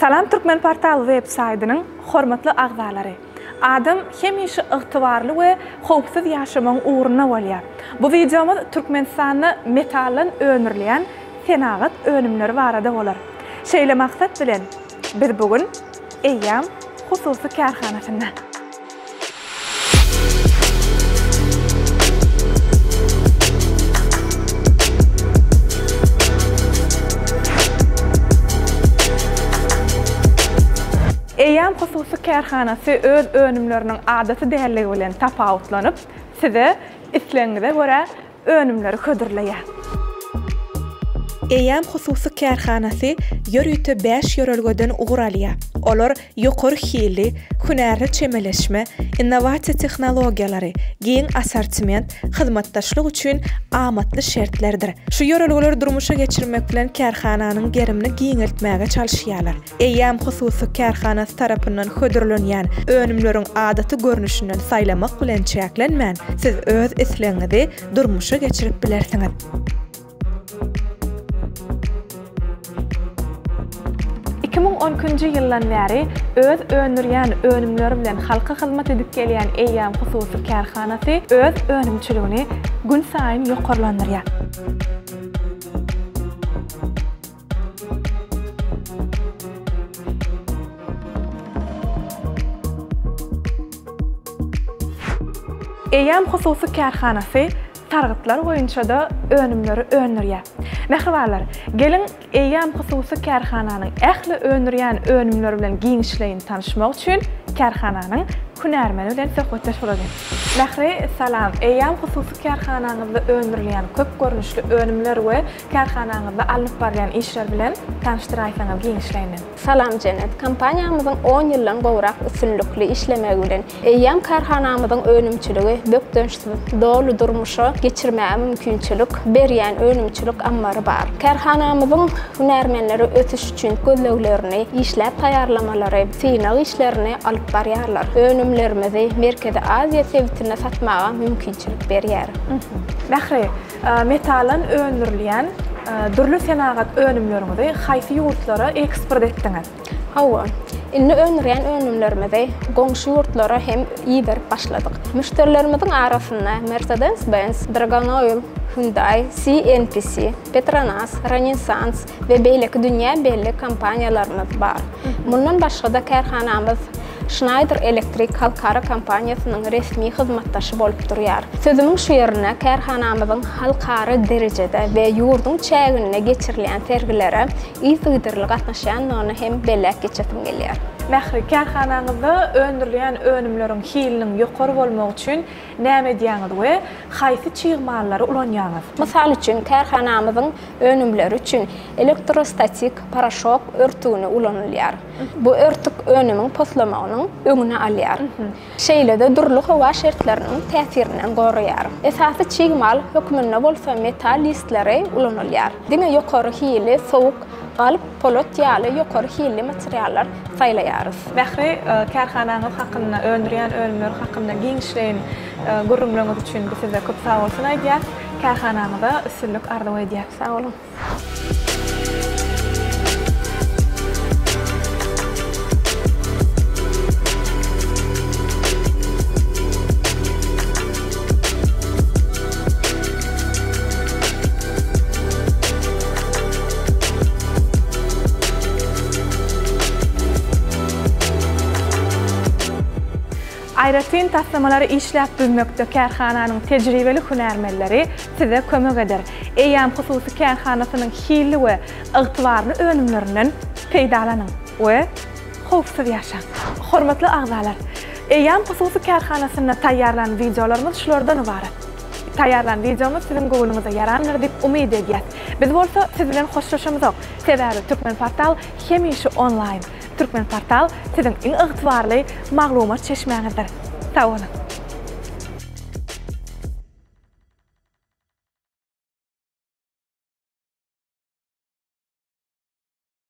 Salam Türkmenportal web saýdynyň hormatly agzalary! Adam hemişe ygtybarly we howpsuz ýaşamagyň ugrunda bolýar. Bu wideomyz Türkmenistanda metaldan öndürilýän senagat önümleri barada bolar. Şeýle maksat bilen biz bu gün Eýýam hususy kärhanasynda. Eýýam hususy kärhanasy öz önümleriniň adaty dälligi bilen tapawutlanyp, size islegiňize görä önümleri hödürleýär. Eýýam hususy kärhanasy ýörite bäş ýörelgeden ugur alýar. Olar ýokary hilli, hünärli çemeleşme, innowasiýa tehnologiýalary, giň assortiment, hyzmatdaşlyk üçin amatly şertlerdir. Şu ýörelgeleri durmuşa geçirmek bilen kärhananyň gerimini giňeltmäge çalyşýarlar. Eýýäm hususy kärhanasy tarapyndan hödürlenýän önümleriň adaty görnüşinden saýlamak bilen çäklenmän, siz öz islegiňizi durmuşa geçirip bilersiňiz. 2012-nji ýyldan bäri öz öndürýän önümleri bilen halka hyzmat edip gelýän Eýýäm hususy kärhanasy öz önümçiligini günsaýyn ýokarlandyrýar. Eýýäm hususy kärhanasy sargytlar boýunça-da önümleri öndürýär. Mähribanlar, geliň, Eýýäm hususy kärhananyň ähli öndürýän önümleri bilen giňişleýin tanyşmak üçin kärhananyň hünärmeni bilen söhbetdeş bolalyň. Mähri, salam! Eýýäm hususy kärhanaňyzda öndürilýän köp görnüşli önümler we Kärhanaňyzda alnyp barylýan işler bilen tanyşdyraýsaňyz giňişleýinden. Salam Jennet! Kompaniýamyzyň on ýyldan gowrak üstünlikli işlemegi bilen, eýýäm kärhanamyzyň önümçiligi bökdençsiz doly durmuşa geçirmäge mümkinçilik berýän önümçilik ammary bar. Kärhanamyzyň hünärmenleri ösüş üçin gözleglerini, işläp taýýarlamalary, synag işlerini alyp barýarlar. Önümlerimizi Merkezi Aziýa sebitinde satmaga mümkinçilik berýär. Mähri, Metaldan öndürilýän dürli senagat önümleriňizi haýsy ýurtlara eksport etdiňiz? Hawa, indi öndürýän önümlerimizi goňşy ýurtlara hem iberip başladyk. Müşderilerimiziň arasynda Mercedes-Benz, Dragon Oil, Hyundai, CNPC, Petronas, Renaissance we beýleki dünýä belli kompaniýalarymyz bar. Mundan başga-da kärhanamyz Schneider Electric halkara kompaniýasynyň resmi hyzmatdaşy bolup durýar. Sözümiň şu ýerinde kärhanamyzyň halkara derejede we ýurduň çäginde geçirilýän sergilere yzygiderli gatnaşýandygyny hem belläp geçesim gelýär. Mähri, kärhanaňyzda öndürilýän önümleriň hiliniň ýokary bolmagy üçin näme edýäňiz we haýsy çig mallary ulanýaňyz? Mysal üçin, kärhanamyzyň önümleri üçin elektrostatik poroşok örtügini ulanylýar. Bu örtük önümiň poslamagynyň öňüni alýar. Şeýle-de dürli howa şertleriniň täsirinden goraýar. Esasy çig mal hökmünde bolsa metal listleri ulanylýar. Diňe ýokary hili sowuk galyp polat ýaly ýokary hilli materiallar saýlaýarys. Mähri, kärhanaňyz hakynda, öndürýän önümleri hakynda giňişleýin gürrüňleriňiz üçin biz size köp sagbolsun aýdýas. Kärhanaňyza üstünlik arzuw edýäs. Sag boluň. Aýratyn taslamalary işläp düzmekde kärhananyň tejribeli hünärmenleri size kömek eder. Eýýäm hususy kärhanasynyň hilli we ygtybarly önümlerinden peýdalanyň we howpsuz ýaşaň! Hormatly agzalar! Eýýäm hususy kärhanasynda taýýarlan wideolarymyz şulardan ybarat. Taýýarlan wideomyz siziň göwnüňize ýarandyr diýip umyt edýäs. Biz bolsa siz bilen hoşlaşamyzok. Sebäbi Türkmenportal hemişe onlaýn. Türkmenportal siziň iň ygtybarly maglumat çeşmäňizdir. Sag boluň!